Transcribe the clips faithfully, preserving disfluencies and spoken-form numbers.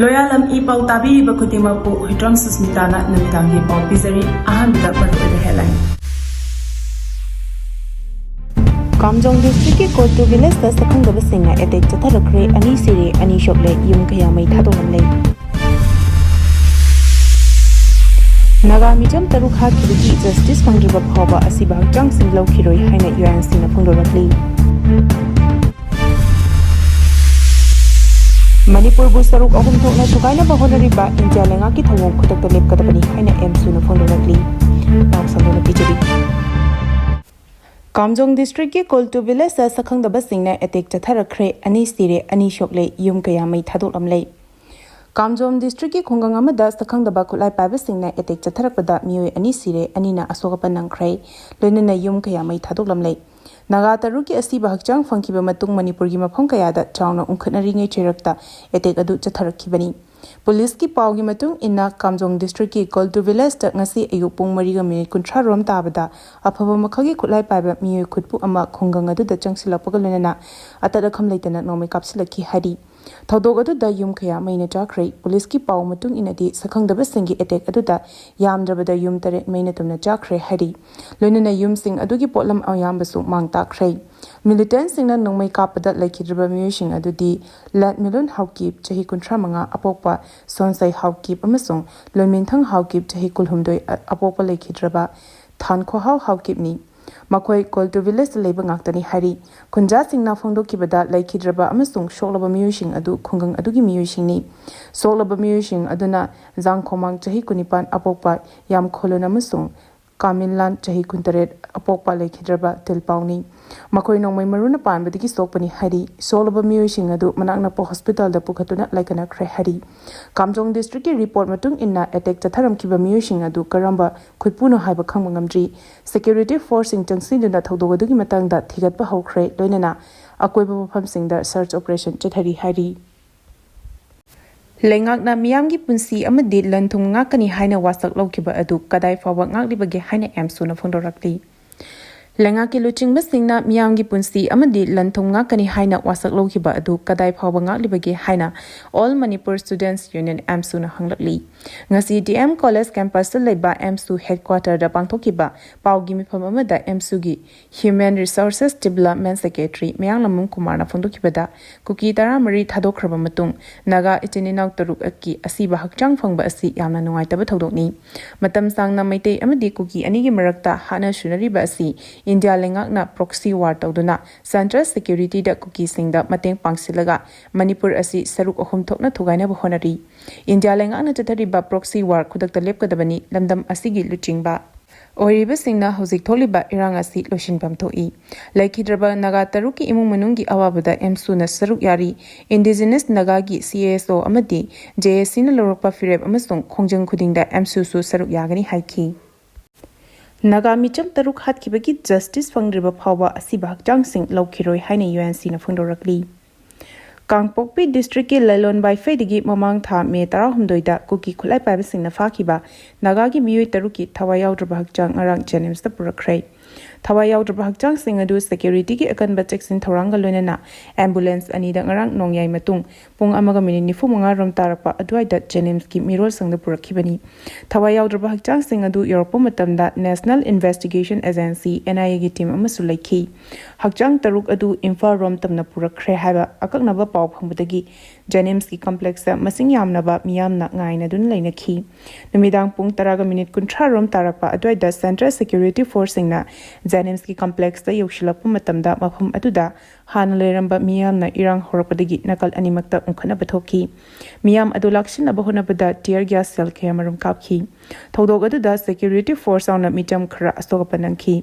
ꯂꯣꯌꯥꯂꯝ E ꯄꯥꯎ ꯇꯥꯕꯤꯔꯤꯕ ꯈꯨꯗꯤꯡꯃꯛꯄꯨ ꯍꯨꯏꯗ꯭ꯔꯣꯝ ꯁꯨꯁꯃꯤꯇꯥꯅ ꯅꯨꯃꯤꯗꯥꯡꯒꯤ ꯄꯥꯎ ꯄꯤꯖꯔꯤ꯫ ꯑꯍꯥꯟꯕꯗ ꯃꯔꯨꯑꯣꯏꯕ headline꯫ ꯀꯥꯝꯖꯣꯡ district ꯀꯤ ꯀꯣꯜꯇꯨ village ꯇ ꯁꯛꯈꯪꯗꯕꯁꯤꯡꯅ attack ꯆꯠꯊꯔꯛꯈ꯭ꯔꯦ, ꯑꯅꯤ ꯁꯤꯔꯦ, ꯑꯅꯤ ꯁꯣꯛꯂꯦ, ꯌꯨꯝ ꯀꯌꯥ ꯃꯩ ꯊꯥꯗꯣꯛꯂꯝꯂꯦ꯫ ꯅꯥꯒꯥ ꯃꯤꯆꯝ ꯇꯔꯨꯛ ꯍꯥꯠꯈꯤꯕꯒꯤ justice ꯐꯪꯗ꯭ꯔꯤꯕ ꯐꯥꯎꯕ ꯑꯁꯤꯕ ꯍꯛꯆꯥꯡꯁꯤꯡ ꯂꯧꯈꯤꯔꯣꯏ ꯍꯥꯏꯅ U N C ꯅ ꯐꯣꯡꯗꯣꯔꯛꯂꯤ꯫ ꯃꯅꯤꯄꯨꯔꯕꯨ ꯁꯔꯨꯛ ꯑꯍꯨꯝ ꯊꯣꯛꯅ ꯊꯨꯒꯥꯏꯅꯕ ꯍꯣꯠꯅꯔꯤꯕ ꯏꯟꯗꯤꯌꯥ ꯂꯩꯉꯥꯛꯀꯤ ꯊꯧꯑꯣꯡ ꯈꯨꯗꯛꯇ ꯂꯦꯞꯀꯗꯕꯅꯤ ꯍꯥꯏꯅ ꯑꯦꯝꯁꯨꯅ ꯐꯣꯡꯗꯣꯔꯛꯂꯤ꯫ ꯄꯥꯎ ꯁꯟꯗꯣꯛꯅ ꯄꯤꯖꯔꯤ꯫ ꯀꯥꯝꯖꯣꯡ district ꯀꯤ ꯀꯣꯜꯇꯨ village ꯇ ꯁꯛꯈꯪꯗꯕꯁꯤꯡꯅ attack ꯆꯠꯊꯔꯛꯈ꯭ꯔꯦ, ꯑꯅꯤ ꯁꯤꯔꯦ, ꯑꯅꯤ ꯁꯣꯛꯂꯦ, ꯌꯨꯝ ꯀꯌꯥ ꯃꯩ ꯊꯥꯗꯣꯛꯂꯝꯂꯦ꯫ ꯀꯥꯝꯖꯣꯡ district ꯀꯤ ꯈꯨꯡꯒꯪ ꯑꯃꯗ ꯁꯛꯈꯪꯗꯕ ꯈꯨꯠꯂꯥꯏ ꯄꯥꯏꯕꯁꯤꯡꯅ attack ꯆꯠꯊꯔꯛꯄꯗ ꯃꯤꯑꯣꯏ ꯑꯅꯤ ꯁꯤꯔꯦ, ꯑꯅꯤꯅ ꯑꯁꯣꯛ ꯑꯄꯟ ꯅꯪꯈ꯭ꯔꯦ, ꯂꯣꯏꯅꯅ ꯌꯨꯝ ꯀꯌꯥ ꯃꯩ ꯊꯥꯗꯣꯛꯂꯝꯂꯦ꯫ ꯅꯥꯒꯥ ꯇꯔꯨꯛꯀꯤ ꯑꯁꯤꯕ ꯍꯛꯆꯥꯡ ꯐꯪꯈꯤꯕ ꯃꯇꯨꯡ ꯃꯅꯤꯄꯨꯔꯒꯤ ꯃꯐꯝ ꯀꯌꯥꯗ ꯆꯥꯎꯅ ꯎꯪꯈꯠꯅꯔꯤꯉꯩ ꯆꯩꯔꯛꯇ attack ꯑꯗꯨ ꯆꯠꯊꯔꯛꯈꯤꯕꯅꯤ꯫ ꯄꯨꯂꯤꯁꯀꯤ ꯄꯥꯎꯒꯤ ꯃꯇꯨꯡ ꯏꯟꯅ, ꯀꯥꯝꯖꯣꯡ district ꯀꯤ ꯀꯣꯜꯇꯨ village ꯇ ꯉꯁꯤ ꯑꯌꯨꯛ ꯄꯨꯡ ꯃꯔꯤꯒ ꯃꯤꯅꯤꯠ ꯀꯨꯟꯊ꯭ꯔꯥ ꯔꯣꯝ ꯇꯥꯕꯗ ꯑꯐꯕ ꯃꯈꯜꯒꯤ ꯈꯨꯠꯂꯥꯏ ꯄꯥꯏꯕ ꯃꯤꯑꯣꯏ ꯈꯨꯠꯄꯨ ꯑꯃ ꯈꯨꯡꯒꯪ ꯑꯗꯨꯗ ꯆꯪꯁꯤꯜꯂꯛꯄꯒ ꯂꯣꯏꯅꯅ ꯑꯇꯠ ꯑꯈꯝ ꯂꯩꯇꯅ ꯅꯣꯡꯃꯩ ꯀꯥꯞꯁꯤꯜꯂꯛꯈꯤ ꯍꯥꯏꯔꯤ꯫ ꯊꯧꯗꯣꯛ ꯑꯗꯨꯗ ꯌꯨꯝ ꯀꯌꯥ ꯃꯩꯅ ꯆꯥꯈ꯭ꯔꯦ꯫ ꯄꯨꯂꯤꯁꯀꯤ ꯄꯥꯎ ꯃꯇꯨꯡ ꯏꯟꯅꯗꯤ, ꯁꯛꯈꯪꯗꯕꯁꯤꯡꯒꯤ attack ꯑꯗꯨꯗ ꯌꯥꯝꯗ꯭ꯔꯕꯗ ꯌꯨꯝ ꯇꯔꯦꯠ ꯃꯩꯅ ꯇꯨꯝꯅ ꯆꯥꯈ꯭ꯔꯦ ꯍꯥꯏꯔꯤ꯫ ꯂꯣꯏꯅꯅ ꯌꯨꯝꯁꯤꯡ ꯑꯗꯨꯒꯤ ꯄꯣꯠꯂꯝ ꯑꯌꯥꯝꯕꯁꯨ ꯃꯥꯡ ꯇꯥꯛꯈ꯭ꯔꯦ꯫ Militant ꯁꯤꯡꯅ ꯅꯣꯡꯃꯩ ꯀꯥꯞꯄꯗ ꯂꯩꯈꯤꯗ꯭ꯔꯕ ꯃꯤꯑꯣꯏꯁꯤꯡ ꯑꯗꯨꯗꯤ ꯂꯦꯠꯃꯤꯂꯨꯟ ꯍꯥꯎꯀꯤꯞ, ꯆꯍꯤ ꯀꯨꯟꯊ꯭ꯔꯥ ꯃꯉꯥ ꯑꯄꯣꯛꯄ ꯁꯣꯟꯁꯩ ꯍꯥꯎꯀꯤꯞ ꯑꯃꯁꯨꯡ ꯂꯣꯏꯃꯤꯟꯊꯪ ꯍꯥꯎꯀꯤꯞ, ꯆꯍꯤ ꯀꯨꯟꯍꯨꯝꯗꯣꯏ ꯑ-, ꯑꯄꯣꯛꯄ ꯂꯩꯈꯤꯗ꯭ꯔꯕ ꯊꯥꯟꯈꯣꯍꯥꯎ ꯍꯥꯎꯀꯤꯞꯅꯤ꯫ ꯃꯈꯣꯏ ꯀꯣꯜꯇꯨ village ꯇ ꯂꯩꯕ ꯉꯥꯛꯇꯅꯤ ꯍꯥꯏꯔꯤ꯫ ꯈꯨꯟꯖꯥꯁꯤꯡꯅ ꯐꯣꯡꯗꯣꯛꯈꯤꯕꯗ, ꯂꯩꯈꯤꯗ꯭ꯔꯕ ꯑꯃꯁꯨꯡ ꯁꯣꯛꯂꯕ ꯃꯤꯑꯣꯏꯁꯤꯡ ꯑꯗꯨ ꯈꯨꯡꯒꯪ ꯑꯗꯨꯒꯤ ꯃꯤꯑꯣꯏꯁꯤꯡꯅꯤ꯫ ꯁꯣꯛꯂꯕ ꯃꯤꯑꯣꯏꯁꯤꯡ ꯑꯗꯨꯅ ꯖꯥꯡꯈꯣꯃꯥꯡ, ꯆꯍꯤ ꯀꯨꯟꯅꯤꯄꯥꯟ ꯑꯄꯣꯛꯄ ꯌꯥꯝꯈꯣꯂꯨꯟ ꯑꯃꯁꯨꯡ ꯀꯥꯃꯤꯟꯂꯥꯟ, ꯆꯍꯤ ꯀꯨꯟꯇꯔꯦꯠ ꯑꯄꯣꯛꯄ ꯂꯩꯈꯤꯗ꯭ꯔꯕ ꯇꯤꯜꯄꯥꯎꯅꯤ꯫ ꯃꯈꯣꯏ ꯅꯣꯡꯃꯩ ꯃꯔꯨꯅ ꯄꯥꯟꯕꯗꯒꯤ ꯁꯣꯛꯄꯅꯤ ꯍꯥꯏꯔꯤ꯫ ꯁꯣꯛꯂꯕ ꯃꯤꯑꯣꯏꯁꯤꯡ ꯑꯗꯨ ꯃꯅꯥꯛ ꯅꯛꯄ hospital ꯗ ꯄꯨꯈꯠꯇꯨꯅ ꯂꯩꯀꯠꯅꯈ꯭ꯔꯦ ꯍꯥꯏꯔꯤ꯫ ꯀꯥꯝꯖꯣꯡ district ꯀꯤ report ꯃꯇꯨꯡ ꯏꯟꯅ, attack ꯆꯠꯊꯔꯝꯈꯤꯕ ꯃꯤꯑꯣꯏꯁꯤꯡ ꯑꯗꯨ ꯀꯔꯝꯕ ꯈꯨꯠꯄꯨꯅꯣ ꯍꯥꯏꯕ ꯈꯪꯕ ꯉꯝꯗ꯭ꯔꯤ꯫ Security force ꯁꯤꯡ ꯆꯪꯁꯤꯟꯗꯨꯅ ꯊꯧꯗꯣꯛ ꯑꯗꯨꯒꯤ ꯃꯇꯥꯡꯗ ꯊꯤꯒꯠꯄ ꯍꯧꯈ꯭ꯔꯦ, ꯂꯣꯏꯅꯅ ꯑꯀꯣꯏꯕ ꯃꯐꯝꯁꯤꯡꯗ search operation ꯆꯠꯊꯔꯤ ꯍꯥꯏꯔꯤ꯫ ꯂꯩꯉꯥꯛꯅ ꯃꯤꯌꯥꯝꯒꯤ ꯄꯨꯟꯁꯤ ꯑꯃꯗꯤ ꯂꯟ ꯊꯨꯝ ꯉꯥꯛꯀꯅꯤ ꯍꯥꯏꯅ ꯋꯥꯁꯛ ꯂꯧꯈꯤꯕ ꯑꯗꯨ ꯀꯗꯥꯏ ꯐꯥꯎꯕ ꯉꯥꯛꯂꯤꯕꯒꯦ ꯍꯥꯏꯅ ꯑꯦꯝꯁꯨꯅ ꯐꯣꯡꯗꯣꯔꯛꯂꯤ꯫ ꯂꯩꯉꯥꯛꯀꯤ ꯂꯨꯆꯤꯡꯕꯁꯤꯡꯅ ꯃꯤꯌꯥꯝꯒꯤ ꯄꯨꯟꯁꯤ ꯑꯃꯗꯤ ꯂꯟ ꯊꯨꯝ ꯉꯥꯛꯀꯅꯤ ꯍꯥꯏꯅ ꯋꯥꯁꯛ ꯂꯧꯈꯤꯕ ꯑꯗꯨ ꯀꯗꯥꯏ ꯐꯥꯎꯕ ꯉꯥꯛꯂꯤꯕꯒꯦ ꯍꯥꯏꯅ All Manipur Students Union, ꯑꯦꯝꯁꯨꯅ ꯍꯪꯂꯛꯂꯤ꯫ ꯉꯁꯤ ꯗꯤ ꯑꯦꯝ ꯀꯣꯂꯦꯖ ꯀꯦꯝꯄꯁꯇ ꯂꯩꯕ ꯑꯦꯝꯁꯨ ꯍꯦꯗꯀ꯭ꯋꯥꯇꯔꯗ ꯄꯥꯡꯊꯣꯛꯈꯤꯕ ꯄꯥꯎꯒꯤ ꯃꯤꯐꯝ ꯑꯃꯗ ꯑꯦꯝꯁꯨꯒꯤ Human Resources Development Secretary ꯃꯌꯥꯡꯂꯝꯕꯝ ꯀꯨꯃꯥꯔꯅ ꯐꯣꯡꯗꯣꯛꯈꯤꯕꯗ, ꯀꯨꯀꯤ ꯇꯔꯥꯃꯔꯤ ꯊꯥꯗꯣꯛꯈ꯭ꯔꯕ ꯃꯇꯨꯡ ꯅꯥꯒꯥ ꯏꯆꯤꯟ ꯏꯅꯥꯎ ꯇꯔꯨꯛꯀꯤ ꯑꯁꯤꯕ ꯍꯛꯆꯥꯡ ꯐꯪꯕ ꯑꯁꯤ ꯌꯥꯝꯅ ꯅꯨꯡꯉꯥꯏꯇꯕ ꯊꯧꯗꯣꯛꯅꯤ꯫ ꯃꯇꯝ ꯁꯥꯡꯅ ꯃꯩꯇꯩ ꯑꯃꯗꯤ ꯀꯨꯀꯤ ꯑꯅꯤꯒꯤ ꯃꯔꯛꯇ ꯍꯥꯠꯅ ꯁꯨꯅꯔꯤꯕ ꯑꯁꯤ ꯏꯟꯗꯤꯌꯥ ꯂꯩꯉꯥꯛꯅ proxy war ꯇꯧꯗꯨꯅ Central Security ꯗ ꯀꯨꯀꯤꯁꯤꯡꯗ ꯃꯇꯦꯡ ꯄꯥꯡꯁꯤꯜꯂꯒ ꯃꯅꯤꯄꯨꯔ ꯑꯁꯤ ꯁꯔꯨꯛ ꯑꯍꯨꯝ ꯊꯣꯛꯅ ꯊꯨꯒꯥꯏꯅꯕ ꯍꯣꯠꯅꯔꯤ꯫ ꯏꯟꯗꯤꯌꯥ ꯂꯩꯉꯥꯛꯅ ꯆꯠꯊꯔꯤꯕ proxy war ꯈꯨꯗꯛꯇ ꯂꯦꯞꯀꯗꯕꯅꯤ꯫ ꯂꯝꯗꯝ ꯑꯁꯤꯒꯤ ꯂꯨꯆꯤꯡꯕ ꯑꯣꯏꯔꯤꯕꯁꯤꯡꯅ ꯍꯧꯖꯤꯛ ꯊꯣꯛꯂꯤꯕ ꯏꯔꯥꯡ ꯑꯁꯤ ꯂꯣꯏꯁꯤꯟꯐꯝ ꯊꯣꯛꯏ꯫ ꯂꯩꯈꯤꯗ꯭ꯔꯕ ꯅꯥꯒꯥ ꯇꯔꯨꯛꯀꯤ ꯏꯃꯨꯡ ꯃꯅꯨꯡꯒꯤ ꯑꯋꯥꯕꯗ ꯑꯦꯝꯁꯨꯅ ꯁꯔꯨꯛ ꯌꯥꯔꯤ꯫ Indigenous ꯅꯥꯒꯥꯒꯤ ꯁꯤ ꯑꯦꯁ ꯑꯣ ꯑꯃꯗꯤ ꯖꯦ ꯑꯦ ꯁꯤꯅ ꯂꯧꯔꯛꯄ ꯐꯤꯔꯦꯞ ꯑꯃꯁꯨꯡ ꯈꯣꯡꯖꯪ ꯈꯨꯗꯤꯡꯗ ꯑꯦꯝꯁꯨꯁꯨ ꯁꯔꯨꯛ ꯌꯥꯒꯅꯤ ꯍꯥꯏꯈꯤ꯫ ꯅꯥꯒꯥ ꯃꯤꯆꯝ ꯇꯔꯨꯛ ꯍꯥꯠꯈꯤꯕꯒꯤ justice ꯐꯪꯗ꯭ꯔꯤꯕ ꯐꯥꯎꯕ ꯑꯁꯤꯕ ꯍꯛꯆꯥꯡꯁꯤꯡ ꯂꯧꯈꯤꯔꯣꯏ ꯍꯥꯏꯅ ꯌꯨ ꯑꯦꯟ ꯁꯤꯅ ꯐꯣꯡꯗꯣꯔꯛꯂꯤ꯫ ꯀꯥꯡꯄꯣꯛꯄꯤ district ꯀꯤ ꯂꯩꯂꯣꯟ ꯕꯥꯏꯐꯩꯗꯒꯤ ꯃꯃꯥꯡ ꯊꯥ ꯃꯦ ꯇꯔꯥꯍꯨꯝꯗꯣꯏꯗ ꯀꯨꯀꯤ ꯈꯨꯠꯂꯥꯏ ꯄꯥꯏꯕꯁꯤꯡꯅ ꯐꯥꯈꯤꯕ ꯅꯥꯒꯥꯒꯤ ꯃꯤꯑꯣꯏ ꯇꯔꯨꯛꯀꯤ ꯊꯋꯥꯏ ꯌꯥꯎꯗ꯭ꯔꯕ ꯍꯛꯆꯥꯡ ꯉꯔꯥꯡ ꯖꯦꯅꯤꯝꯁꯇ ꯄꯨꯔꯛꯈ꯭ꯔꯦ꯫ ꯊꯋꯥꯏ ꯌꯥꯎꯗ꯭ꯔꯕ ꯍꯛꯆꯥꯡꯁꯤꯡ ꯑꯗꯨ security ꯒꯤ ꯑꯀꯟꯕ ꯆꯦꯛꯁꯤꯟ ꯊꯧꯔꯥꯡꯒ ꯂꯣꯏꯅꯅ ambulance ꯑꯅꯤꯗ ꯉꯔꯥꯡ ꯅꯣꯡꯌꯥꯏ ꯃꯇꯨꯡ ꯄꯨꯡ ꯑꯃꯒ ꯃꯤꯅꯤꯠ ꯅꯤꯐꯨ ꯃꯉꯥ ꯔꯣꯝ ꯇꯥꯔꯛꯄ ꯑꯗꯨꯋꯥꯏꯗ ꯖꯦꯅꯤꯝꯁꯀꯤ ꯃꯤꯔꯣꯜꯁꯪꯗ ꯄꯨꯔꯛꯈꯤꯕꯅꯤ꯫ ꯊꯋꯥꯏ ꯌꯥꯎꯗ꯭ꯔꯕ ꯍꯛꯆꯥꯡꯁꯤꯡ ꯑꯗꯨ ꯌꯧꯔꯛꯄ ꯃꯇꯝꯗ National Investigation Agency, N I A ꯒꯤ team ꯑꯃꯁꯨ ꯂꯩꯈꯤ꯫ ꯍꯛꯆꯥꯡ ꯇꯔꯨꯛ ꯑꯗꯨ ꯏꯝꯐꯥꯜ ꯔꯣꯝ ꯇꯝꯅ ꯄꯨꯔꯛꯈ꯭ꯔꯦ ꯍꯥꯏꯕ ꯑꯀꯛꯅꯕ ꯄꯥꯎ ꯐꯪꯕꯗꯒꯤ ꯖꯦꯅꯤꯝꯁꯀꯤ complex ꯇ ꯃꯁꯤꯡ ꯌꯥꯝꯂꯕ ꯃꯤꯌꯥꯝꯅ ꯉꯥꯏꯅꯗꯨꯅ ꯂꯩꯅꯈꯤ꯫ ꯅꯨꯃꯤꯗꯥꯡ ꯄꯨꯡ ꯇꯔꯥꯒ ꯃꯤꯅꯤꯠ ꯀꯨꯟꯊ꯭ꯔꯥ ꯔꯣꯝ ꯇꯥꯔꯛꯄ ꯑꯗꯨꯋꯥꯏꯗ Central Security Force ꯁꯤꯡꯅ ꯖꯦꯅꯤꯝꯁꯀꯤ complex ꯇ ꯌꯧꯁꯤꯜꯂꯛꯄ ꯃꯇꯝꯗ ꯃꯐꯝ ꯑꯗꯨꯗ ꯍꯥꯟꯅ ꯂꯩꯔꯝꯕ ꯃꯤꯌꯥꯝꯅ ꯏꯔꯥꯡ ꯍꯧꯔꯛꯄꯗꯒꯤ ꯅꯥꯀꯜ ꯑꯅꯤꯃꯛꯇ ꯎꯪꯈꯠꯅꯕ ꯊꯣꯛꯈꯤ꯫ ꯃꯤꯌꯥꯝ ꯑꯗꯨ ꯂꯥꯛꯁꯤꯟꯅꯕ ꯍꯣꯠꯅꯕꯗ tear gas shell ꯀꯌꯥꯃꯔꯨꯝ ꯀꯥꯞꯈꯤ꯫ ꯊꯧꯗꯣꯛ ꯑꯗꯨꯗ security force ꯌꯥꯎꯅ ꯃꯤꯆꯝ ꯈꯔ ꯑꯁꯣꯛ ꯑꯄꯟ ꯅꯪꯈꯤ꯫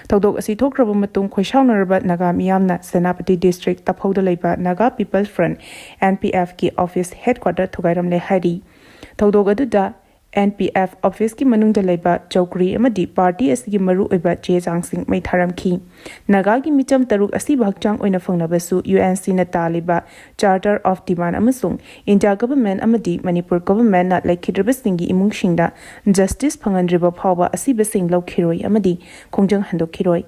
ꯊꯧꯗꯣꯛ ꯑꯁꯤ ꯊꯣꯛꯈ꯭ꯔꯕ ꯃꯇꯨꯡ ꯈꯣꯏꯁꯥꯎꯅꯔꯕ ꯅꯥꯒꯥ ꯃꯤꯌꯥꯝꯅ ꯁꯦꯅꯥꯄꯇꯤ district ꯇꯐꯧꯗ ꯂꯩꯕ Naga People's Front, N P F ꯀꯤ office headquarter ꯊꯨꯒꯥꯏꯔꯝꯂꯦ ꯍꯥꯏꯔꯤ꯫ ꯊꯧꯗꯣꯛ ꯑꯗꯨꯗ N P F office ꯀꯤ ꯃꯅꯨꯡꯗ ꯂꯩꯕ ꯆꯧꯀ꯭ꯔꯤ ꯑꯃꯗꯤ party ꯑꯁꯤꯒꯤ ꯃꯔꯨꯑꯣꯏꯕ ꯆꯦ ꯆꯥꯡꯁꯤꯡ ꯃꯩ ꯊꯥꯔꯝꯈꯤ꯫ ꯅꯥꯒꯥꯒꯤ ꯃꯤꯆꯝ ꯇꯔꯨꯛ ꯑꯁꯤꯕ ꯍꯛꯆꯥꯡ ꯑꯣꯏꯅ ꯐꯪꯂꯕꯁꯨ ꯌꯨ ꯑꯦꯟ ꯁꯤꯅ ꯇꯥꯜꯂꯤꯕ Charter of Demand ꯑꯃꯁꯨꯡ India government ꯑꯃꯗꯤ ꯃꯅꯤꯄꯨꯔ government ꯅ ꯂꯩꯈꯤꯗ꯭ꯔꯕꯁꯤꯡꯒꯤ ꯏꯃꯨꯡꯁꯤꯡꯗ justice ꯐꯪꯍꯟꯗ꯭ꯔꯤꯕ ꯐꯥꯎꯕ ꯑꯁꯤꯕꯁꯤꯡ ꯂꯧꯈꯤꯔꯣꯏ ꯑꯃꯗꯤ ꯈꯣꯡꯖꯪ ꯍꯟꯗꯣꯛꯈꯤꯔꯣꯏ꯫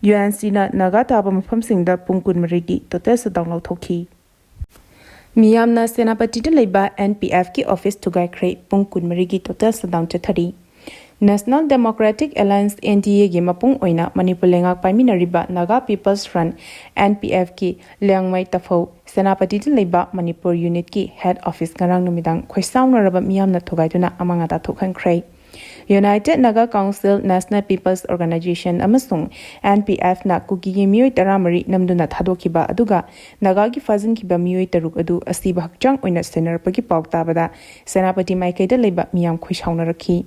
ꯌꯨ ꯑꯦꯟ ꯁꯤꯅ ꯅꯥꯒꯥ ꯇꯥꯕ ꯃꯐꯝꯁꯤꯡꯗ ꯄꯨꯡ ꯀꯨꯟꯃꯔꯤꯒꯤ total shutdown ꯂꯧꯊꯣꯛꯈꯤ꯫ ꯃꯤꯌꯥꯝꯅ ꯁꯦꯅꯥꯄꯇꯤꯗ ꯂꯩꯕ N P F ꯀꯤ office ꯊꯨꯒꯥꯏꯈ꯭ꯔꯦ꯫ ꯄꯨꯡ ꯀꯨꯟꯃꯔꯤꯒꯤ total shutdown ꯆꯠꯊꯔꯤ꯫ National Democratic Alliance, N D A ꯒꯤ ꯃꯄꯨꯡ ꯑꯣꯏꯅ ꯃꯅꯤꯄꯨꯔ ꯂꯩꯉꯥꯛ ꯄꯥꯏꯃꯤꯟꯅꯔꯤꯕ Naga People's Front, N P F ꯀꯤ ꯂꯤꯌꯥꯡꯃꯩ ꯇꯥꯐꯧ ꯁꯦꯅꯥꯄꯇꯤꯗ ꯂꯩꯕ ꯃꯅꯤꯄꯨꯔ unit ꯀꯤ head office ꯉꯔꯥꯡ ꯅꯨꯃꯤꯗꯥꯡ ꯈꯣꯏꯁꯥꯎꯅꯔꯕ ꯃꯤꯌꯥꯝꯅ ꯊꯨꯒꯥꯏꯗꯨꯅ ꯑꯃꯥꯡ ꯑꯇꯥ ꯊꯣꯛꯍꯟꯈ꯭ꯔꯦ꯫ United Naga Council, National People's Organization ꯑꯃꯁꯨꯡ N P F ꯅ ꯀꯨꯀꯤꯒꯤ ꯃꯤꯑꯣꯏ ꯇꯔꯥꯃꯔꯤ ꯅꯝꯗꯨꯅ ꯊꯥꯗꯣꯛꯈꯤꯕ ꯑꯗꯨꯒ ꯅꯥꯒꯥꯒꯤ ꯐꯥꯖꯤꯟꯈꯤꯕ ꯃꯤꯑꯣꯏ ꯇꯔꯨꯛ ꯑꯗꯨ ꯑꯁꯤꯕ ꯍꯛꯆꯥꯡ ꯑꯣꯏꯅ ꯁꯦꯟꯅꯔꯛꯄꯒꯤ ꯄꯥꯎ ꯇꯥꯕꯗ ꯁꯦꯅꯥꯄꯇꯤ ꯃꯥꯏꯀꯩꯗ ꯂꯩꯕ ꯃꯤꯌꯥꯝ ꯈꯣꯏꯁꯥꯎꯅꯔꯛꯈꯤ꯫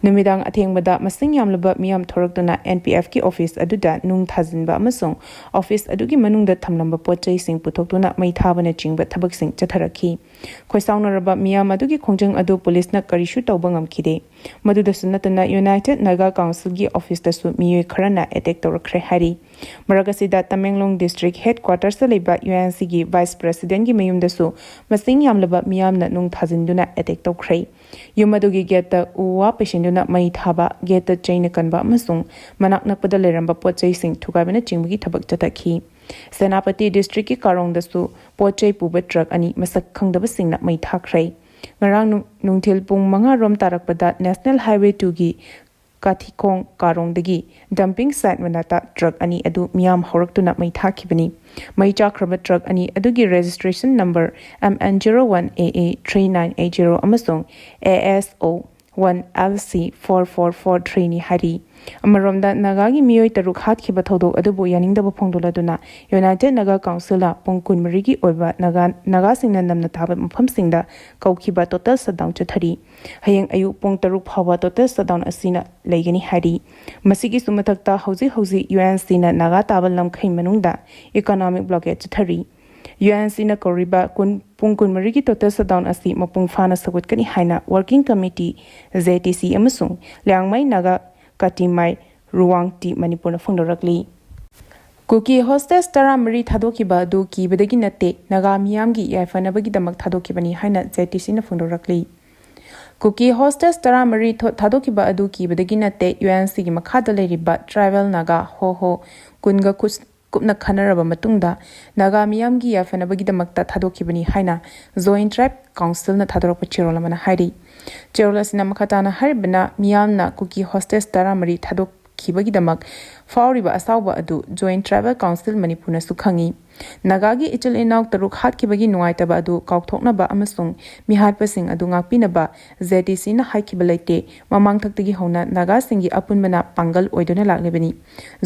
ꯅꯨꯃꯤꯗꯥꯡ ꯑꯊꯦꯡꯕꯗ ꯃꯁꯤꯡ ꯌꯥꯝꯂꯕ ꯃꯤꯌꯥꯝ ꯊꯣꯔꯛꯇꯨꯅ N P F ꯀꯤ office ꯑꯗꯨꯗ ꯅꯨꯡ ꯊꯥꯖꯤꯟꯕ ꯑꯃꯁꯨꯡ office ꯑꯗꯨꯒꯤ ꯃꯅꯨꯡꯗ ꯊꯝꯂꯝꯕ ꯄꯣꯠ ꯆꯩꯁꯤꯡ ꯄꯨꯊꯣꯛꯇꯨꯅ ꯃꯩ ꯊꯥꯕꯅꯆꯤꯡꯕ ꯊꯕꯛꯁꯤꯡ ꯆꯠꯊꯔꯛꯈꯤ꯫ ꯈꯣꯏꯁꯥꯎꯅꯔꯕ ꯃꯤꯌꯥꯝ ꯑꯗꯨꯒꯤ ꯈꯣꯡꯖꯪ ꯑꯗꯨ ꯄꯨꯂꯤꯁꯅ ꯀꯔꯤꯁꯨ ꯇꯧꯕ ꯉꯝꯈꯤꯗꯦ꯫ ꯃꯗꯨꯗꯁꯨ ꯅꯠꯇꯅ, United Naga Council ꯒꯤ office ꯇꯁꯨ ꯃꯤꯑꯣꯏ ꯈꯔꯅ attack ꯇꯧꯔꯛꯈ꯭ꯔꯦ ꯍꯥꯏꯔꯤ꯫ ꯃꯔꯛ ꯑꯁꯤꯗ, ꯇꯃꯦꯡꯂꯣꯡ district headquarters ꯇ ꯂꯩꯕ U N C ꯒꯤ vice president ꯀꯤ ꯃꯌꯨꯝꯗꯁꯨ ꯃꯁꯤꯡ ꯌꯥꯝꯂꯕ ꯃꯤꯌꯥꯝꯅ ꯅꯨꯡ ꯊꯥꯖꯤꯟꯗꯨꯅ attack ꯇꯧꯈ꯭ꯔꯦ꯫ ꯌꯨꯝ ꯑꯗꯨꯒꯤ gate ꯇ ꯎ ꯋꯥ ꯄꯩꯁꯤꯟꯗꯨꯅ ꯃꯩ ꯊꯥꯕ, gate ꯇ ꯆꯩꯅ ꯀꯟꯕ ꯑꯃꯁꯨꯡ ꯃꯅꯥꯛ ꯅꯛꯄꯗ ꯂꯩꯔꯝꯕ ꯄꯣꯠ ꯆꯩꯁꯤꯡ ꯊꯨꯒꯥꯏꯕꯅꯆꯤꯡꯕꯒꯤ ꯊꯕꯛ ꯆꯠꯊꯈꯤ꯫ ꯁꯦꯅꯥꯄꯇꯤ district ꯀꯤ ꯀꯥꯔꯣꯡꯗꯁꯨ ꯄꯣꯠ ꯆꯩ ꯄꯨꯕ truck ꯑꯅꯤ ꯃꯁꯛ ꯈꯪꯗꯕꯁꯤꯡꯅ ꯃꯩ ꯊꯥꯈ꯭ꯔꯦ꯫ ꯉꯔꯥꯡ ꯅꯨꯡ-, ꯅꯨꯡꯊꯤꯜ ꯄꯨꯡ ꯃꯉꯥ ꯔꯣꯝ ꯇꯥꯔꯛꯄꯗ National Highway two ꯒꯤ ꯀꯥꯊꯤꯈꯣꯡ ꯀꯥꯔꯣꯡꯗꯒꯤ dumping site ꯃꯅꯥꯛꯇ truck ꯑꯅꯤ ꯑꯗꯨ ꯃꯤꯌꯥꯝ ꯍꯧꯔꯛꯇꯨꯅ ꯃꯩ ꯊꯥꯈꯤꯕꯅꯤ꯫ ꯃꯩ ꯆꯥꯛꯈ꯭ꯔꯕ truck ꯑꯅꯤ ꯑꯗꯨꯒꯤ registration number M N zero one A A three nine eight zero ꯑꯃꯁꯨꯡ A S O one L C four four four three ꯅꯤ ꯍꯥꯏꯔꯤ꯫ ꯑꯃꯔꯣꯝꯗ, ꯅꯥꯒꯥꯒꯤ ꯃꯤꯑꯣꯏ ꯇꯔꯨꯛ ꯍꯥꯠꯈꯤꯕ ꯊꯧꯗꯣꯛ ꯑꯗꯨꯕꯨ ꯌꯥꯅꯤꯡꯗꯕ ꯐꯣꯡꯗꯣꯛꯂꯗꯨꯅ United Naga Council ꯅ ꯄꯨꯡ ꯀꯨꯟꯃꯔꯤꯒꯤ ꯑꯣꯏꯕ ꯅꯥꯒꯥ, ꯅꯥꯒꯥꯁꯤꯡꯅ ꯅꯝꯅ ꯇꯥꯕ ꯃꯐꯝꯁꯤꯡꯗ ꯀꯧꯈꯤꯕ total shutdown ꯆꯠꯊꯔꯤ꯫ ꯍꯌꯦꯡ ꯑꯌꯨꯛ ꯄꯨꯡ ꯇꯔꯨꯛ ꯐꯥꯎꯕ total shutdown ꯑꯁꯤꯅ ꯂꯩꯒꯅꯤ ꯍꯥꯏꯔꯤ꯫ ꯃꯁꯤꯒꯤꯁꯨ ꯃꯊꯛꯇ, ꯍꯧꯖꯤꯛ ꯍꯧꯖꯤꯛ U N C ꯅ ꯅꯥꯒꯥ ꯇꯥꯕ ꯂꯝꯈꯩ ꯃꯅꯨꯡꯗ economic blockade ꯆꯠꯊꯔꯤ꯫ U N C ꯅ ꯀꯧꯔꯤꯕ ꯀꯨꯟ, ꯄꯨꯡ ꯀꯨꯟꯃꯔꯤꯒꯤ total shutdown ꯑꯁꯤ ꯃꯄꯨꯡ ꯐꯥꯅ ꯁꯧꯒꯠꯀꯅꯤ ꯍꯥꯏꯅ Working Committee, Z T C, ꯑꯃꯁꯨꯡ ꯂꯤꯌꯥꯡꯃꯩ ꯅꯥꯒꯥ ꯀꯥꯇꯤꯃꯥꯏ ꯔꯨꯋꯥꯡꯇꯤ ꯃꯅꯤꯄꯨꯔꯅ ꯐꯣꯡꯗꯣꯔꯛꯂꯤ꯫ ꯀꯨꯀꯤ hostage ꯇꯔꯥꯃꯔꯤ ꯊꯥꯗꯣꯛꯈꯤꯕ ꯑꯗꯨ ꯀꯤꯕꯗꯒꯤ ꯅꯠꯇꯦ, ꯅꯥꯒꯥ ꯃꯤꯌꯥꯝꯒꯤ ꯌꯥꯏꯐꯅꯕꯒꯤꯗꯃꯛ ꯊꯥꯗꯣꯛꯈꯤꯕꯅꯤ ꯍꯥꯏꯅ Z T C ꯅ ꯐꯣꯡꯗꯣꯔꯛꯂꯤ꯫ ꯀꯨꯀꯤ ꯍꯣꯁꯇꯦꯖ ꯇꯔꯥꯃꯔꯤ ꯊꯣ- ꯊꯥꯗꯣꯛꯈꯤꯕ ꯑꯗꯨ ꯀꯤꯕꯗꯒꯤ ꯅꯠꯇꯦ, ꯌꯨ ꯑꯦꯟ ꯁꯤꯒꯤ ꯃꯈꯥꯗ ꯂꯩꯔꯤꯕ ꯇ꯭ꯔꯥꯏꯕꯦꯜ ꯅꯥꯒꯥ ꯍꯣ ꯍꯣ ꯀꯨꯟꯒ ꯈꯨꯠ- ꯀꯨꯞꯅ ꯈꯟꯅꯔꯕ ꯃꯇꯨꯡꯗ ꯅꯥꯒꯥ ꯃꯤꯌꯥꯝꯒꯤ ꯌꯥꯏꯐꯅꯕꯒꯤꯗꯃꯛꯇ ꯊꯥꯗꯣꯛꯈꯤꯕꯅꯤ ꯍꯥꯏꯅ ꯖꯣꯏꯟ ꯇ꯭ꯔꯥꯏꯕ ꯀꯥꯎꯟꯁꯤꯜꯅ ꯊꯥꯗꯣꯔꯛꯄ ꯆꯦꯔꯣꯜ ꯑꯃꯅ ꯍꯥꯏꯔꯤ꯫ ꯆꯦꯔꯣꯜ ꯑꯁꯤꯅ ꯃꯈꯥ ꯇꯥꯅ ꯍꯥꯏꯔꯤꯕꯅ, ꯃꯤꯌꯥꯝꯅ ꯀꯨꯀꯤ ꯍꯣꯁꯇꯦꯖ ꯇꯔꯥꯃꯔꯤ ꯊꯥꯗꯣꯛꯈꯤꯕꯒꯤꯗꯃꯛ ꯐꯥꯎꯔꯤꯕ ꯑꯁꯥꯎꯕ ꯑꯗꯨ ꯖꯣꯏꯟ ꯇ꯭ꯔꯥꯏꯕꯦꯜ ꯀꯥꯎꯟꯁꯤꯜ ꯃꯅꯤꯄꯨꯔꯅꯁꯨ ꯈꯪꯏ꯫ ꯅꯥꯒꯥꯒꯤ ꯏꯆꯤꯜ ꯏꯅꯥꯎ ꯇꯔꯨꯛ ꯍꯥꯠꯈꯤꯕꯒꯤ ꯅꯨꯡꯉꯥꯏꯇꯕ ꯑꯗꯨ ꯀꯥꯎꯊꯣꯛꯅꯕ ꯑꯃꯁꯨꯡ ꯃꯤꯍꯥꯠꯄꯁꯤꯡ ꯑꯗꯨ ꯉꯥꯛꯄꯤꯅꯕ ꯖꯦ ꯇꯤ ꯁꯤꯅ ꯍꯥꯏꯈꯤꯕ ꯂꯩꯇꯦ꯫ ꯃꯃꯥꯡꯊꯛꯇꯒꯤ ꯍꯧꯅ ꯅꯥꯒꯥꯁꯤꯡꯒꯤ ꯑꯄꯨꯟꯕꯅ ꯄꯥꯡꯒꯜ ꯑꯣꯏꯗꯨꯅ ꯂꯥꯛꯂꯤꯕꯅꯤ꯫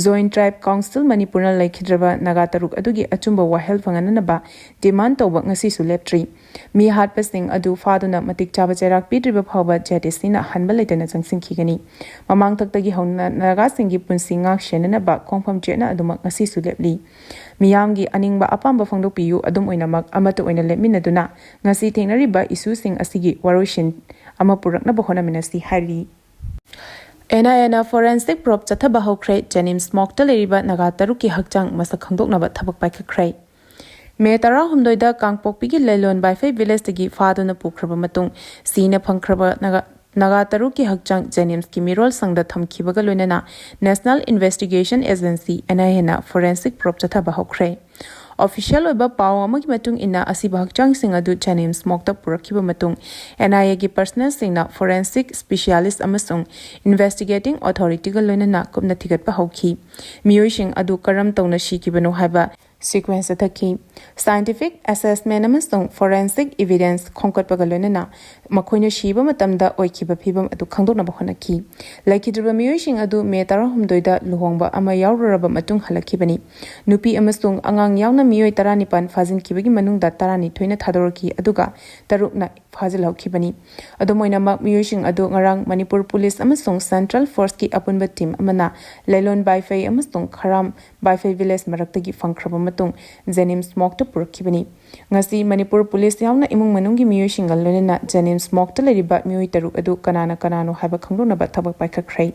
ꯖꯣꯏꯟ ꯇ꯭ꯔꯥꯏꯕ ꯀꯥꯎꯟꯁꯤꯜ ꯃꯅꯤꯄꯨꯔꯅ ꯂꯩꯈꯤꯗ꯭ꯔꯕ ꯅꯥꯒꯥ ꯇꯔꯨꯛ ꯑꯗꯨꯒꯤ ꯑꯆꯨꯝꯕ ꯋꯥꯍꯦꯜ ꯐꯪꯍꯟꯅꯕ ꯗꯤꯃꯥꯟ ꯇꯧꯕ ꯉꯁꯤꯁꯨ ꯂꯦꯞꯇ꯭ꯔꯤ꯫ ꯃꯤ ꯍꯥꯠꯄꯁꯤꯡ ꯑꯗꯨ ꯐꯥꯗꯨꯅ ꯃꯇꯤꯛ ꯆꯥꯕ ꯆꯩꯔꯥꯛ ꯄꯤꯗ꯭ꯔꯤꯕ ꯐꯥꯎꯕ ꯖꯦ ꯇꯤ ꯁꯤꯅ ꯍꯟꯕ ꯂꯩꯇꯅ ꯆꯪꯁꯤꯟꯈꯤꯒꯅꯤ꯫ ꯃꯃꯥꯡꯊꯛꯇꯒꯤ ꯍꯧꯅ ꯅꯥꯒꯥꯁꯤꯡꯒꯤ ꯄꯨꯟꯁꯤ ꯉꯥꯛ ꯁꯦꯟꯅꯅꯕ ꯈꯣꯡꯐꯝ ꯆꯦꯠꯅ ꯑꯗꯨꯃꯛ ꯉꯁꯤꯁꯨ ꯂꯦꯞꯂꯤ꯫ ꯃꯤꯌꯥꯝꯒꯤ ꯑꯅꯤꯡꯕ ꯑꯄꯥꯝꯕ ꯐꯣꯡꯗꯣꯛꯄꯤꯌꯨ, ꯑꯗꯨꯝ ꯑꯣꯏꯅꯃꯛ ꯑꯃꯠꯇ ꯑꯣꯏꯅ ꯂꯦꯞꯃꯤꯟꯅꯗꯨꯅ ꯉꯁꯤ ꯊꯦꯡꯅꯔꯤꯕ ꯏꯁꯨꯁꯤꯡ ꯑꯁꯤꯒꯤ ꯋꯥꯔꯣꯏꯁꯤꯟ ꯑꯃ ꯄꯨꯔꯛꯅꯕ ꯍꯣꯠꯅꯃꯤꯟꯅꯁꯤ ꯍꯥꯏꯔꯤ꯫ ꯑꯦꯟ ꯑꯥꯏ ꯑꯦꯅ ꯐꯣꯔꯦꯟꯁꯤꯛ ꯄ꯭ꯔꯣꯕ ꯆꯠꯊꯕ ꯍꯧꯈ꯭ꯔꯦ꯫ ꯖꯦꯅꯤꯝꯁ ꯃꯣꯔꯒꯇ ꯂꯩꯔꯤꯕ ꯅꯥꯒꯥ ꯇꯔꯨꯛꯀꯤ ꯍꯛꯆꯥꯡ ꯃꯁꯛ ꯈꯪꯗꯣꯛꯅꯕ ꯊꯕꯛ ꯄꯥꯏꯈꯠꯈ꯭ꯔꯦ꯫ ꯃꯦ ꯇꯔꯥꯍꯨꯝꯗꯣꯏꯗ ꯀꯥꯡꯄꯣꯛꯄꯤꯒꯤ ꯂꯩꯂꯣꯟ ꯕꯥꯏꯐꯩ ꯚꯤꯂꯦꯖꯇꯒꯤ ꯐꯥꯗꯨꯅ ꯄꯨꯈ꯭ꯔꯕ ꯃꯇꯨꯡ ꯁꯤꯅ ꯐꯪꯈ꯭ꯔꯕ ꯅꯥꯒꯥ, ꯅꯥꯒꯥ ꯇꯔꯨꯛꯀꯤ ꯍꯛꯆꯥꯡ ꯖꯦꯅꯤꯝꯁꯀꯤ ꯃꯤꯔꯣꯜ ꯁꯪꯗ ꯊꯝꯈꯤꯕꯒ ꯂꯣꯏꯅꯅ ꯅꯦꯁꯅꯦꯜ ꯏꯟꯚꯦꯁꯇꯤꯒꯦꯁꯟ ꯑꯦꯖꯦꯟꯁꯤ, ꯑꯦꯟ ꯑꯥꯏ ꯑꯦꯅ ꯐꯣꯔꯦꯟꯁꯤꯛ ꯄ꯭ꯔꯣꯕ ꯆꯠꯊꯕ ꯍꯧꯈ꯭ꯔꯦ꯫ ꯑꯣꯐꯤꯁꯤꯌꯦꯜ ꯑꯣꯏꯕ ꯄꯥꯎ ꯑꯃꯒꯤ ꯃꯇꯨꯡ ꯏꯟꯅ, ꯑꯁꯤꯕ ꯍꯛꯆꯥꯡꯁꯤꯡ ꯑꯗꯨ ꯖꯦꯅꯤꯝꯁ ꯃꯣꯔꯒꯇ ꯄꯨꯔꯛꯈꯤꯕ ꯃꯇꯨꯡ, ꯑꯦꯟ ꯑꯥꯏ ꯑꯦꯒꯤ ꯄꯔꯁꯅꯦꯜꯁꯤꯡꯅ ꯐꯣꯔꯦꯟꯁꯤꯛ ꯁ꯭ꯄꯦꯁꯤꯌꯥꯂꯤꯁ ꯑꯃꯁꯨꯡ ꯏꯟꯚꯦꯁꯇꯤꯒꯦꯇꯤꯡ ꯑꯣꯊꯣꯔꯤꯇꯤꯒ ꯂꯣꯏꯅꯅ ꯀꯨꯞꯅ ꯊꯤꯒꯠꯄ ꯍꯧꯈꯤ꯫ ꯃꯤꯑꯣꯏꯁꯤꯡ ꯑꯗꯨ ꯀꯔꯝ ꯇꯧꯅ ꯁꯤꯈꯤꯕꯅꯣ ꯍꯥꯏꯕ ꯁꯤꯀ꯭ꯋꯦꯟꯁ ꯆꯠꯊꯈꯤ꯫ ꯁꯥꯏꯟꯇꯤꯐꯤꯛ ꯑꯦꯁꯦꯁꯃꯦꯟ ꯑꯃꯁꯨꯡ ꯐꯣꯔꯦꯟꯁꯤꯛ ꯏꯚꯤꯗꯦꯟꯁ ꯈꯣꯝꯒꯠꯄꯒ ꯂꯣꯏꯅꯅ ꯃꯈꯣꯏꯅ ꯁꯤꯕ ꯃꯇꯝꯗ ꯑꯣꯏꯈꯤꯕ ꯐꯤꯕꯝ ꯑꯗꯨ ꯈꯪꯗꯣꯛꯅꯕ ꯍꯣꯠꯅꯈꯤ꯫ ꯂꯩꯈꯤꯗ꯭ꯔꯕ ꯃꯤꯑꯣꯏꯁꯤꯡ ꯑꯗꯨ ꯃꯦ ꯇꯔꯥꯍꯨꯝꯗꯣꯏꯗ ꯂꯨꯍꯣꯡꯕ ꯑꯃ ꯌꯥꯎꯔꯨꯔꯕ ꯃꯇꯨꯡ ꯍꯜꯂꯛꯈꯤꯕꯅꯤ꯫ ꯅꯨꯄꯤ ꯑꯃꯁꯨꯡ ꯑꯉꯥꯡ ꯌꯥꯎꯅ ꯃꯤꯑꯣꯏ ꯇꯔꯥꯅꯤꯄꯥꯟ ꯐꯥꯖꯤꯟꯈꯤꯕꯒꯤ ꯃꯅꯨꯡꯗ ꯇꯔꯥꯅꯤꯊꯣꯏꯅ ꯊꯥꯗꯣꯔꯛꯈꯤ, ꯑꯗꯨꯒ ꯇꯔꯨꯛꯅ ꯐꯥꯖꯤꯜꯍꯧꯈꯤꯕꯅꯤ꯫ ꯑꯗꯨꯝ ꯑꯣꯏꯅꯃꯛ, ꯃꯤꯑꯣꯏꯁꯤꯡ ꯑꯗꯨ ꯉꯔꯥꯡ ꯃꯅꯤꯄꯨꯔ ꯄꯨꯂꯤꯁ ꯑꯃꯁꯨꯡ ꯁꯦꯟꯇ꯭ꯔꯦꯜ ꯐꯣꯔꯁꯀꯤ ꯑꯄꯨꯟꯕ ꯇꯤꯝ ꯑꯃꯅ ꯂꯩꯂꯣꯟ ꯕꯥꯏꯐꯩ ꯑꯃꯁꯨꯡ ꯈꯔꯥꯝ ꯕꯥꯏꯐꯩ ꯚꯤꯂꯦꯖ ꯃꯔꯛꯇꯒꯤ ꯐꯪꯈ꯭ꯔꯕ ꯃꯇꯨꯡ ꯖꯦꯅꯤꯝꯁ ꯃꯣꯔꯒꯇ ꯄꯨꯔꯛꯈꯤꯕꯅꯤ꯫ ꯉꯁꯤ ꯃꯅꯤꯄꯨꯔ ꯄꯨꯂꯤꯁ ꯌꯥꯎꯅ ꯏꯃꯨꯡ ꯃꯅꯨꯡꯒꯤ ꯃꯤꯑꯣꯏꯁꯤꯡꯒ ꯂꯣꯏꯅꯅ ꯖꯦꯅꯤꯝꯁ ꯃꯣꯔꯒꯇ ꯂꯩꯔꯤꯕ ꯃꯤꯑꯣꯏ ꯇꯔꯨꯛ ꯑꯗꯨ ꯀꯅꯥꯅ ꯀꯅꯥꯅꯣ ꯍꯥꯏꯕ ꯈꯪꯗꯣꯛꯅꯕ ꯊꯕꯛ ꯄꯥꯏꯈꯠꯈ꯭ꯔꯦ꯫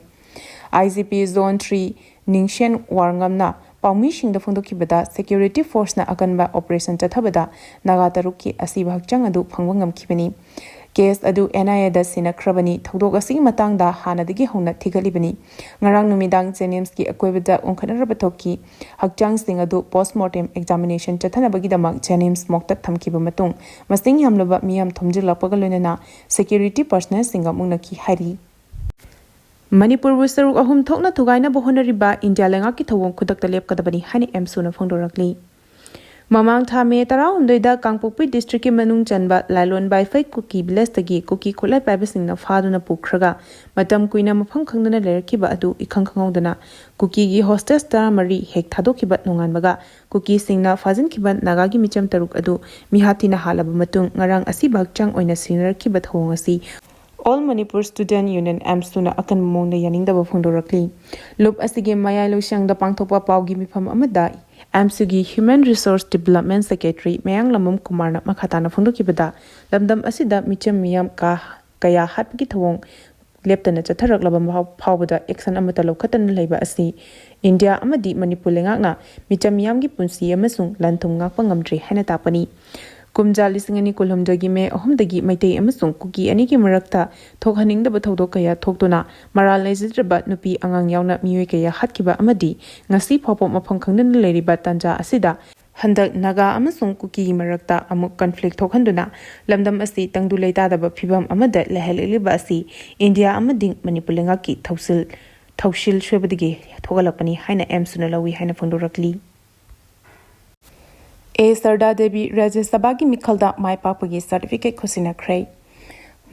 ꯑꯥꯏ ꯖꯤ ꯄꯤ ꯖꯣꯟ ꯊ꯭ꯔꯤ ꯅꯤꯡꯁꯦꯟ ꯋꯥꯔꯉꯝꯅ ꯄꯥꯎꯃꯤꯁꯤꯡꯗ ꯐꯣꯡꯗꯣꯛꯈꯤꯕꯗ, ꯁꯦꯀ꯭ꯌꯨꯔꯤꯇꯤ ꯐꯣꯔꯁꯅ ꯑꯀꯟꯕ ꯑꯣꯄꯔꯦꯁꯟ ꯆꯠꯊꯕꯗ ꯅꯥꯒꯥ ꯇꯔꯨꯛꯀꯤ ꯑꯁꯤꯕ ꯍꯛꯆꯥꯡ ꯑꯗꯨ ꯐꯪꯕ ꯉꯝꯈꯤꯕꯅꯤ꯫ ꯀꯦꯁ ꯑꯗꯨ ꯑꯦꯟ ꯑꯥꯏ ꯑꯦꯗ ꯁꯤꯟꯅꯈ꯭ꯔꯕꯅꯤ꯫ ꯊꯧꯗꯣꯛ ꯑꯁꯤꯒꯤ ꯃꯇꯥꯡꯗ ꯍꯥꯟꯅꯗꯒꯤ ꯍꯧꯅ ꯊꯤꯒꯠꯂꯤꯕꯅꯤ꯫ ꯉꯔꯥꯡ ꯅꯨꯃꯤꯗꯥꯡ ꯖꯦꯅꯤꯝꯁꯀꯤ ꯑꯀꯣꯏꯕꯗ ꯎꯪꯈꯠꯅꯔꯕ ꯊꯣꯛꯈꯤ꯫ ꯍꯛꯆꯥꯡꯁꯤꯡ ꯑꯗꯨ ꯄꯣꯁꯃꯣꯔꯇꯦꯝ ꯑꯦꯛꯖꯥꯃꯤꯅꯦꯁꯟ ꯆꯠꯊꯅꯕꯒꯤꯗꯃꯛ ꯖꯦꯅꯤꯝꯁ ꯃꯣꯔꯒꯇ ꯊꯝꯈꯤꯕ ꯃꯇꯨꯡ, ꯃꯁꯤꯡ ꯌꯥꯝꯂꯕ ꯃꯤꯌꯥꯝ ꯊꯣꯝꯖꯤꯜꯂꯛꯄꯒ ꯂꯣꯏꯅꯅ ꯁꯦꯀ꯭ꯌꯨꯔꯤꯇꯤ ꯄꯔꯁꯅꯦꯜꯁꯤꯡꯒ ꯃꯨꯛꯅꯈꯤ ꯍꯥꯏꯔꯤ꯫ ꯃꯅꯤꯄꯨꯔꯕꯨ ꯁꯔꯨꯛ ꯑꯍꯨꯝ ꯊꯣꯛꯅ ꯊꯨꯒꯥꯏꯅꯕ ꯍꯣꯠꯅꯔꯤꯕ ꯏꯟꯗꯤꯌꯥ ꯂꯩꯉꯥꯛꯀꯤ ꯊꯧꯑꯣꯡ ꯈꯨꯗꯛꯇ ꯂꯦꯞꯀꯗꯕꯅꯤ ꯍꯥꯏꯅ ꯑꯦꯝꯁꯨꯅ ꯐꯣꯡꯗꯣꯔꯛꯂꯤ꯫ ꯃꯃꯥꯡ ꯊꯥ ꯃꯦ ꯇꯔꯥꯍꯨꯝꯗꯣꯏꯗ ꯀꯥꯡꯄꯣꯛꯄꯤ ꯗꯤꯁꯇ꯭ꯔꯤꯛꯀꯤ ꯃꯅꯨꯡ ꯆꯟꯕ ꯂꯥꯏꯂꯣꯟ ꯕꯥꯏꯐꯩ ꯀꯨꯀꯤ ꯚꯤꯂꯦꯖꯇꯒꯤ ꯀꯨꯀꯤ ꯈꯨꯠꯂꯥꯏ ꯄꯥꯏꯕꯁꯤꯡꯅ ꯐꯥꯗꯨꯅ ꯄꯨꯈ꯭ꯔꯒ ꯃꯇꯝ ꯀꯨꯏꯅ ꯃꯐꯝ ꯈꯪꯗꯅ ꯂꯩꯔꯛꯈꯤꯕ ꯑꯗꯨ ꯏꯈꯪ ꯈꯪꯍꯧꯗꯅ ꯀꯨꯀꯤꯒꯤ ꯍꯣꯁꯇꯦꯖ ꯇꯔꯥꯃꯔꯤ ꯍꯦꯛ ꯊꯥꯗꯣꯛꯈꯤꯕ ꯅꯣꯡꯉꯥꯟꯕꯒ ꯀꯨꯀꯤꯁꯤꯡꯅ ꯐꯥꯖꯤꯟꯈꯤꯕ ꯅꯥꯒꯥꯒꯤ ꯃꯤꯆꯝ ꯇꯔꯨꯛ ꯑꯗꯨ ꯃꯤꯍꯥꯠ ꯊꯤꯅ ꯍꯥꯠꯂꯕ ꯃꯇꯨꯡ ꯉꯔꯥꯡ ꯑꯁꯤꯕ ꯍꯛꯆꯥꯡ ꯑꯣꯏꯅ ꯁꯤꯟꯅꯔꯛꯈꯤꯕ ꯊꯧꯑꯣꯡ ꯑꯁꯤ All Manipur Student Union, ꯑꯦꯝꯁꯨꯅ ꯑꯀꯟꯕ ꯃꯑꯣꯡꯗ ꯌꯥꯅꯤꯡꯗꯕ ꯐꯣꯡꯗꯣꯔꯛꯂꯤ꯫ ꯂꯨꯞ ꯑꯁꯤꯒꯤ ꯃꯌꯥꯏ ꯂꯣꯏꯁꯪꯗ ꯄꯥꯡꯊꯣꯛꯄ ꯄꯥꯎꯒꯤ ꯃꯤꯐꯝ ꯑꯃꯗ ꯑꯦꯝꯁꯨꯒꯤ Human Resource Development Secretary ꯃꯌꯥꯡꯂꯝꯕꯝ ꯀꯨꯃꯥꯔꯅ ꯃꯈꯥ ꯇꯥꯅ ꯐꯣꯡꯗꯣꯛꯈꯤꯕꯗ, ꯂꯝꯗꯝ ꯑꯁꯤꯗ ꯃꯤꯆꯝ ꯃꯤꯌꯥꯝ ꯀꯥ ꯀꯌꯥ ꯍꯥꯠꯄꯒꯤ ꯊꯧꯑꯣꯡ ꯂꯦꯞꯇꯅ ꯆꯠꯊꯔꯛꯂꯕ ꯐꯥꯎ-, ꯐꯥꯎꯕꯗ ꯑꯦꯛꯁꯟ ꯑꯃꯠꯇ ꯂꯧꯈꯠꯇꯅ ꯂꯩꯕ ꯑꯁꯤ ꯏꯟꯗꯤꯌꯥ ꯑꯃꯗꯤ ꯃꯅꯤꯄꯨꯔ ꯂꯩꯉꯥꯛꯅ ꯃꯤꯆꯝ ꯃꯤꯌꯥꯝꯒꯤ ꯄꯨꯟꯁꯤ ꯑꯃꯁꯨꯡ ꯂꯟ ꯊꯨꯝ ꯉꯥꯛꯄ ꯉꯝꯗ꯭ꯔꯦ ꯍꯥꯏꯅ ꯇꯥꯛꯄꯅꯤ꯫ ꯀꯨꯝꯖꯥ ꯂꯤꯁꯤꯡ ꯑꯅꯤ ꯀꯨꯟꯍꯨꯝꯗꯣꯏꯒꯤ ꯃꯦ ꯑꯍꯨꯝꯗꯒꯤ ꯃꯩꯇꯩ ꯑꯃꯁꯨꯡ ꯀꯨꯀꯤ ꯑꯅꯤꯒꯤ ꯃꯔꯛꯇ ꯊꯣꯛꯍꯟꯅꯤꯡꯗꯕ ꯊꯧꯗꯣꯛ ꯀꯌꯥ ꯊꯣꯛꯇꯨꯅ ꯃꯔꯥꯜ ꯂꯩꯖꯗ꯭ꯔꯕ ꯅꯨꯄꯤ ꯑꯉꯥꯡ ꯌꯥꯎꯅ ꯃꯤꯑꯣꯏ ꯀꯌꯥ ꯍꯥꯠꯈꯤꯕ ꯑꯃꯗꯤ ꯉꯁꯤ ꯐꯥꯎꯕ ꯃꯐꯝ ꯈꯪꯗꯅ ꯂꯩꯔꯤꯕ ꯇꯥꯟꯖꯥ ꯑꯁꯤꯗ ꯍꯟꯗꯛ ꯅꯥꯒꯥ ꯑꯃꯁꯨꯡ ꯀꯨꯀꯤꯒꯤ ꯃꯔꯛꯇ ꯑꯃꯨꯛ ꯀꯟꯐ꯭ꯂꯤꯛ ꯊꯣꯛꯍꯟꯗꯨꯅ ꯂꯝꯗꯝ ꯑꯁꯤ ꯇꯪꯗꯨ ꯂꯩꯇꯥꯗꯕ ꯐꯤꯚꯝ ꯑꯃꯗ ꯂꯩꯍꯜꯂꯛꯂꯤꯕ ꯑꯁꯤ ꯏꯟꯗꯤꯌꯥ ꯑꯃꯗꯤ ꯃꯅꯤꯄꯨꯔ ꯂꯩꯉꯥꯛꯀꯤ ꯊꯧꯁꯤꯜ, ꯊꯧꯁꯤꯜ ꯁꯣꯏꯕꯗꯒꯤ ꯊꯣꯛꯍꯜꯂꯛꯄꯅꯤ ꯍꯥꯏꯅ ꯑꯦꯝꯁꯨꯅ ꯂꯧꯏ ꯍꯥꯏꯅ ꯐꯣꯡꯗꯣꯔꯛꯂꯤ꯫ ꯑꯦ ꯁꯔꯗꯥ ꯗꯦꯕꯤ ꯔꯥꯖ꯭ꯌ ꯁꯚꯥꯒꯤ ꯃꯤꯈꯜꯗ ꯃꯥꯏ ꯄꯥꯛꯄꯒꯤ ꯁꯥꯔꯇꯤꯐꯤꯀꯦꯠ ꯈꯨꯠꯁꯤꯟꯅꯈ꯭ꯔꯦ꯫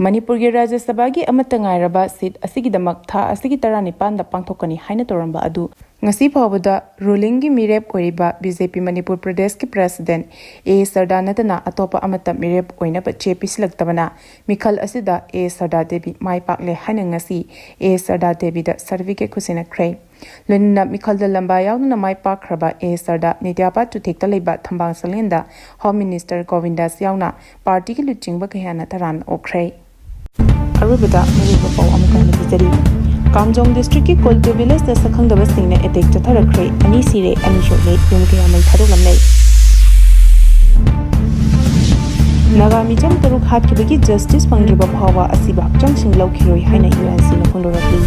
ꯃꯅꯤꯄꯨꯔꯒꯤ ꯔꯥꯖ꯭ꯌ ꯁꯚꯥꯒꯤ ꯑꯃꯠꯇ ꯉꯥꯏꯔꯕ ꯁꯤꯠ ꯑꯁꯤꯒꯤꯗꯃꯛ ꯊꯥ ꯑꯁꯤꯒꯤ ꯇꯔꯥꯅꯤꯄꯥꯟꯗ ꯄꯥꯡꯊꯣꯛꯀꯅꯤ ꯍꯥꯏꯅ ꯇꯧꯔꯝꯕ ꯑꯗꯨ ꯉꯁꯤ ꯐꯥꯎꯕꯗ ꯔꯨꯂꯤꯡꯒꯤ ꯃꯤꯔꯦꯞ ꯑꯣꯏꯔꯤꯕ ꯕꯤ ꯖꯦ ꯄꯤ ꯃꯅꯤꯄꯨꯔ ꯄ꯭ꯔꯗꯦꯁꯀꯤ ꯄ꯭ꯔꯦꯁꯤꯗꯦꯟꯠ ꯑꯦ ꯁꯔꯗꯥ ꯅꯠꯇꯅ ꯑꯇꯣꯞꯄ ꯑꯃꯠꯇ ꯃꯤꯔꯦꯞ ꯑꯣꯏꯅꯕ ꯆꯦ ꯄꯤꯁꯤꯜꯂꯛꯇꯕꯅ ꯃꯤꯈꯜ ꯑꯁꯤꯗ ꯑꯦ ꯁꯔꯗꯥ ꯗꯦꯕꯤ ꯃꯥꯏ ꯄꯥꯛꯂꯦ ꯍꯥꯏꯅ ꯉꯁꯤ ꯑꯦ ꯁꯔꯗꯥ ꯗꯦꯕꯤꯗ ꯁꯥꯔꯇꯤꯐꯤꯀꯦꯠ ꯈꯨꯠꯁꯤꯟꯅꯈ꯭ꯔꯦ꯫ ꯂꯣꯏꯅꯅ ꯃꯤꯈꯜꯗ ꯂꯝꯕꯥ ꯌꯥꯎꯗꯨꯅ ꯃꯥꯏ ꯄꯥꯛꯈ꯭ꯔꯕ ꯑꯦ ꯁꯔꯗꯥ ꯅꯤꯇ꯭ꯌꯥꯄꯥꯠ ꯆꯨꯊꯦꯛꯇ ꯂꯩꯕ ꯊꯝꯕꯥꯜ ꯁꯪꯂꯦꯟꯗ ꯍꯣꯝ ꯃꯤꯅꯤꯁꯇꯔ ꯒꯣꯕꯤꯟꯗꯥꯁ ꯌꯥꯎꯅ ꯄꯥꯔꯇꯤꯒꯤ ꯂꯨꯆꯤꯡꯕ ꯀꯌꯥꯅ ꯇꯔꯥꯝꯅ ꯑꯣꯛꯈ꯭ꯔꯦ꯫ ꯑꯔꯣꯏꯕꯗ ꯃꯔꯨꯑꯣꯏꯕ ꯄꯥꯎ ꯑꯃꯨꯛ ꯍꯟꯅ ꯄꯤꯖꯔꯤ꯫ ꯀꯥꯝꯖꯣꯡ ꯗꯤꯁꯇ꯭ꯔꯤꯛꯀꯤ ꯀꯣꯜꯇꯨ ꯚꯤꯂꯦꯖꯇ ꯁꯛꯈꯪꯗꯕꯁꯤꯡꯅ ꯑꯦꯇꯦꯛ ꯆꯠꯊꯔꯛꯈ꯭ꯔꯦ꯫ ꯑꯅꯤ ꯁꯤꯔꯦ, ꯑꯅꯤ ꯁꯣꯛꯂꯦ, ꯌꯨꯝ ꯀꯌꯥ ꯃꯩ ꯊꯥꯗꯣꯛꯂꯝꯂꯦ꯫ ꯅꯥꯒꯥ ꯃꯤꯆꯝ ꯇꯔꯨꯛ ꯍꯥꯠꯈꯤꯕꯒꯤ ꯖꯁꯇꯤꯁ ꯐꯪꯗ꯭ꯔꯤꯕ ꯐꯥꯎꯕ ꯑꯁꯤꯕ ꯍꯛꯆꯥꯡꯁꯤꯡ ꯂꯧꯈꯤꯔꯣꯏ ꯍꯥꯏꯅ ꯌꯨ ꯑꯦꯟ ꯁꯤꯅ ꯐꯣꯡꯗꯣꯔꯛꯂꯤ꯫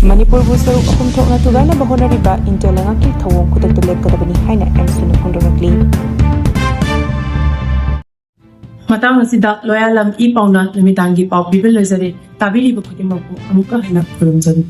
ꯃꯅꯤꯄꯨꯔꯕꯨ ꯁꯔꯨꯛ ꯑꯍꯨꯝ ꯊꯣꯛꯅ ꯊꯨꯒꯥꯏꯅꯕ ꯍꯣꯠꯅꯔꯤꯕ ꯏꯟꯗꯤꯌꯥ ꯂꯩꯉꯥꯛꯀꯤ ꯊꯧꯑꯣꯡ ꯈꯨꯗꯛꯇ ꯂꯦꯞꯀꯗꯕꯅꯤ ꯍꯥꯏꯅ ꯑꯦꯝꯁꯨꯅ ꯐꯣꯡꯗꯣꯔꯛꯂꯤ꯫ ꯃꯇꯥꯡ ꯑꯁꯤꯗ ꯂꯣꯌꯥꯂꯝ ꯏ ꯄꯥꯎꯅ ꯅꯨꯃꯤꯗꯥꯡꯒꯤ ꯄꯥꯎ ꯄꯤꯕ ꯂꯣꯏꯖꯔꯦ꯫ ꯇꯥꯕꯤꯔꯤꯕ ꯈꯨꯗꯤꯡꯃꯛꯄꯨ ꯑꯃꯨꯛꯀ ꯍꯟꯅ ꯈꯨꯔꯨꯝꯖꯔꯤ꯫